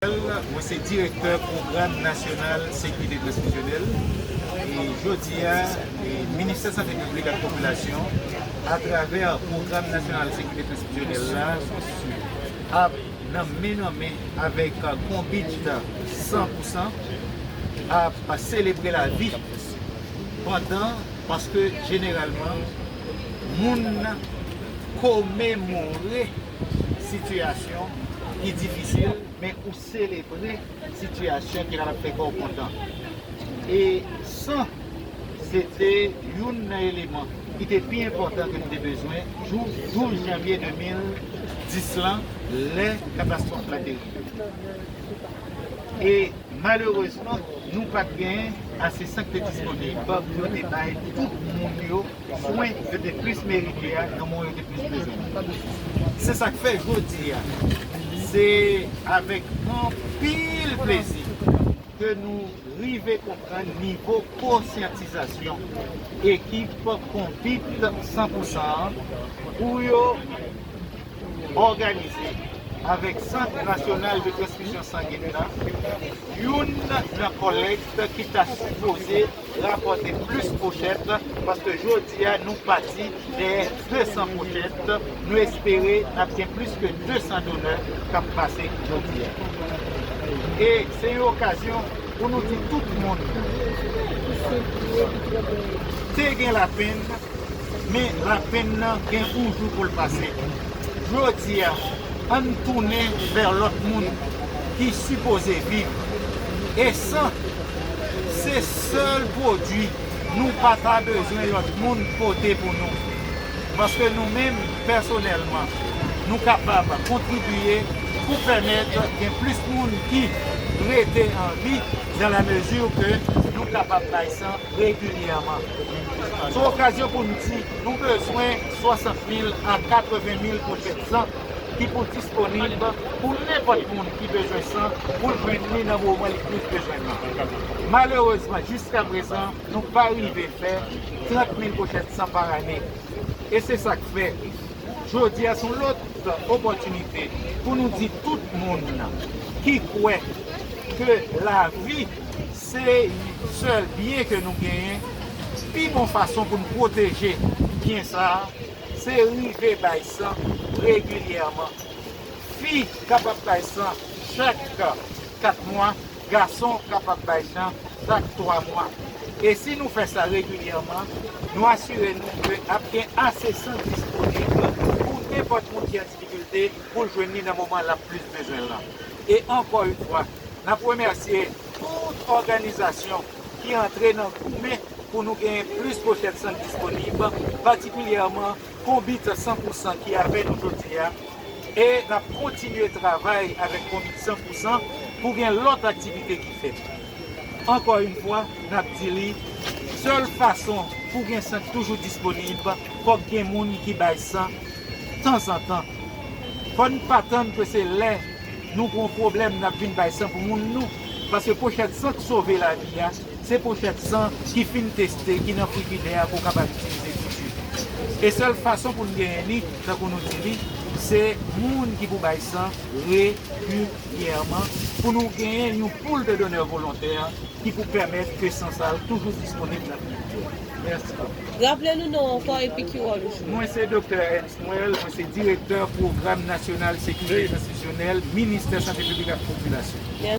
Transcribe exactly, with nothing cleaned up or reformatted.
Mwen se direktè Pwogram Nasyonal Sekirite Transfizyonèl. E jodi a, e Ministè Sante Piblik ak Popilasyon, atravè Pwogram Nasyonal Sekirite Transfizyonèl la, ap nan men nan men avèk Konbit san pou san, ap selebre lavi pandan, paske jeneralman, moun komemore sitiyasyon ki difisil, men ou selebre sitiyasyon ki kapab fè kè w kontan. E san, se te youn nan eleman ki te pi enpòtan ke nou te bezwen jou douz janvye de mil dis lan, lè katastwòf la te rive. E malerezman, nou pa t gen ase san ki te disponib pou yo te bay tout moun yo swen yo te plis merite a nan moman yo te plis bezwen. Se sa k fè jodi a, se avèk anpil plezi ke nou rive konprann nivo konsyantizasyon ekip Konbit san pou san an pou yo òganize avèk Sant Nasyonal de Transfizyon Sangin nan youn nan kòlèkt ki ta sipoze rapòte plis pochèt, paske jodi a nou pati dèyè de san pochèt. Nou espere n ap gen plis ke de san donè k ap pase jodi a. E se yon okazyon pou nou di tout moun, te gen lapenn, men lapenn nan gen yon jou pou l pase. Jodi a, ann tounen vè lòt moun ki sipoze viv. E san, se sèl pwodui nou pa ta bezwen lòt moun pote pou nou. Paske nou menm, pèsonèlman, nou kapab kontribye pou pèmèt gen plis moun ki rete an vi, dans la mesure ke nou kapab bay san regilyèman. Se yon okazyon pou n di, nou bezwen swasant mil a katreven mil pochèt san ki pou disponib pou nenpòt moun ki bezwen san, pou l jwenn li nan moman li plis bezwen nan. Malerezman, jiskaprezan, nou pa rive fè trant mil pochèt san pa ane. E se sa k fè, jodi a se yon lòt opòtinite pou nou di tout moun ki kwè ke lavi se sèl byen ke nou genyen, pi bon fason pou n pwoteje byen sa a, se rive bay san regilyèman. Fi kapab bay san chak kat mwa, gason kapab bay san chak twa mwa. E si nou fè sa regilyèman, nou asire nou ke ap gen ase san disponib pou nenpòt moun ki an difikilte pou l jwenn li nan moman l ap plis bezwen l lan. E ankò yon fwa, n ap remèsye tout òganizasyon ki antre nan goumen pou nou genyen plis pochèt san disponib, patikilyèman Konbit san pou san ki avè nou jodi a, e n ap kontinye travay avèk Konbit san pou san pou gen lòt aktivite ki fèt. Ankò yon fwa, n ap di li, sèl fason pou gen san toujou disponib, fòk gen moun ki bay san tanzantan. Fò n pa tann ke se lè nou gen yon pwoblèm n ap vin bay san pou moun nou, paske pochèt san k sove lavi a, se pochèt san ki fin teste, ki nan frijidè a, ke w kapab itilize tousuit. E sèl fason pou n genyen li, tankou nou di li, se moun ki pou bay san regilyèman, pou nou genyen yon pool de donneurs volontaires ki pou pèmèt ke san sa yo toujou disponib nan frijidè. Mèsi. Raple nou non w ankò epi ki wòl ou jwe. Mwen se Doktè Ernst Noël, mwen se direktè Pwogram Nasyonal Sekirite Transfizyonèl, Ministè Sante Piblik ak Popilasyon.